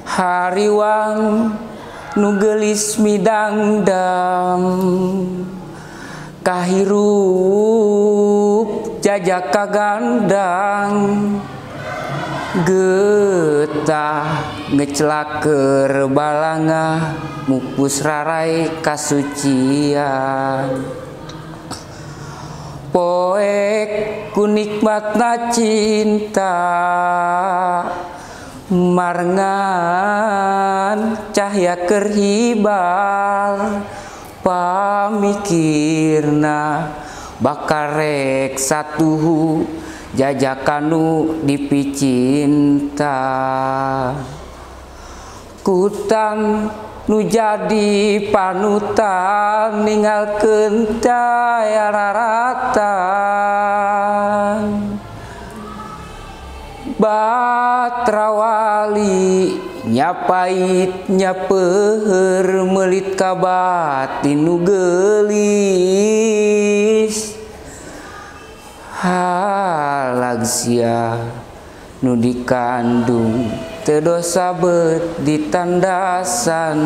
Hariwang nu geulis midangdam kahirup jajak kagandang getah ngecelaker balanga mupus rarai kasucian poek ku nikmatna cinta marengan cahya keur hibal pamikirna bakal rek satuhu jajakan nu dipicinta kutan nu jadi panutan ninggalkeun dayararatan batrawali nyapait nyapeuheur meulit ka batin nu geulis halag sia nu dikandung teu dosa beut ditandasan.